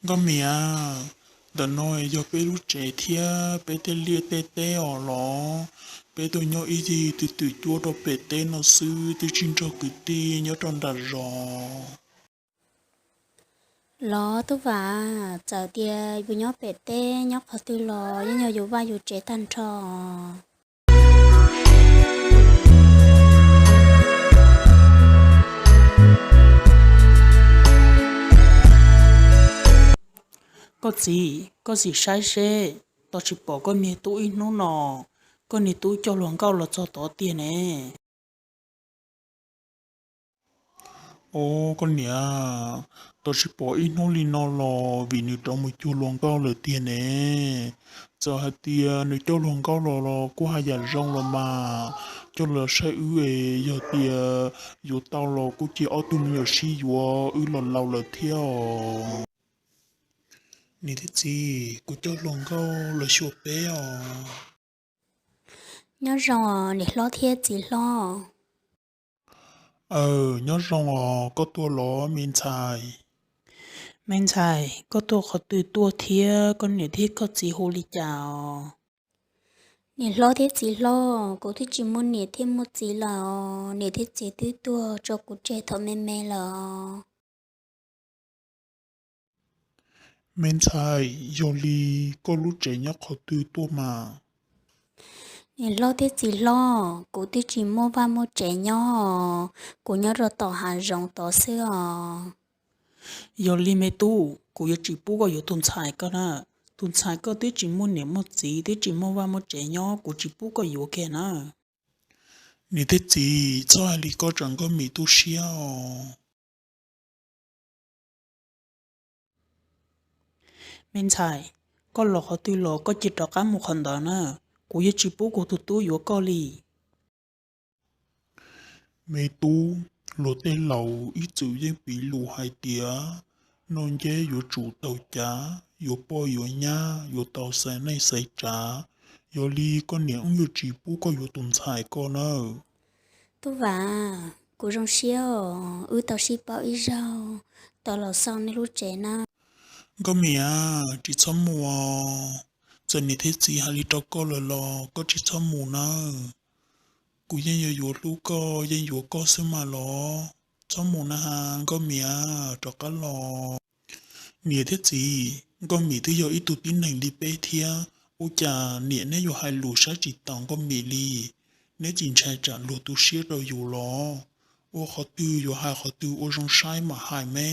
Nkauj Mim, ntawm no yog peb lub tsev thiab peb tej liaj tej teb os los. Peb tuaj nyob ib yig twb twm cuab rau pem teb no xwb, twb tsis nrog kwv tij nyob rau nram zos. Los Tub Vam, txawm tias yus nyob pem teb nyob qhov twg los yeej yog yus vaj yus tsev tag nrho. Koj txiv, koj sim saib seb, tos tsis pom koj niag tub ib hnub no, koj niag tub coj hluas nkauj los txog tod tiag ne. Os koj niam, tos tsis pom ib hnub li no los vim nws rov mus cuag hluas nkauj lawm tiag ne. Txawm hais tias nws coj hluas nkauj los los kuj haj yam zoo los mas, coj los saib wb es yog tias yuav tau los kuj cia ob tug me nyuam sib yuav, wb los laus lawm thiab os. Niam thiab txiv, kuv coj hluas nkauj los xyuas peb os. Nyob zoo os niam hlob thiab txiv hlob. Aw, nyob zoo os, koj tuaj los me ntxhais? Me ntxhais, koj tuaj qhov twg tuaj thiab koj niam thiab koj txiv hu li cas os? Niam hlob thiab txiv hlob, kuv twb tsis muaj niam thiab muaj txiv lawm os, niam thiab txiv twb tuag tso kuv tseg thaum me me lawm os. Me ntxhais, yog li koj lub tsev nyob qhov twg tuaj mas? Niam hlob thiab txiv hlob, kuv twb tsis muaj vaj muaj tsev nyob os, kuv nyob rau tom hav zoov tod xwb os. Yog li me tub, kuv yuav tsis pub koj yuav tus ntxhais ko na. Tus ntxhais ko twb tsis muaj niam muaj txiv, twb tsis muaj vaj muaj tsev nyob, kuv tsis pub koj yuav kiag na. Niam thiab txiv, txhob hais li ko tsam Nkauj Mim tu siab os. Me ntxhais, koj los qhov twg los koj cia rov qab mus qhov ntawd na, kuv yuav tsis pub kuv tus tub yuav koj li. Me tub, luag tej laus ib txwm yeej piv lus hais tias, noj nceb yuav tsum taus cav, yuav poj yuav nyab yuav tau xaiv neej xaiv tsav. Yog li koj niam wb yuav tsis pub koj yuav tus ntxhais ko nawb. Tub Vam, kuv zoo siab os, wb tau sib paub ib zaug, tau los xauj nej lub tsev na. Nkauj Mim, tsis txhob mus os. Txawm niam thiab txiv hais li rau koj lawm los koj tsis txhob mus nawb. Kuv yeej yuav yuav hlub koj, yeej yuav koj xwb mas los. Txhob mus na has Nkauj Mim, rov qab los. Niam thiab txiv, Nkauj Mim twb yog ib tug tib neeg li peb thiab, ua cas niam neb yuav hais lus saib tsis taus Nkauj Mim li? Neb tsis ntshai tsam luag tu siab rau yus los? Ua qhov twg yuav hais qhov twg ua zoo saib mam hais me.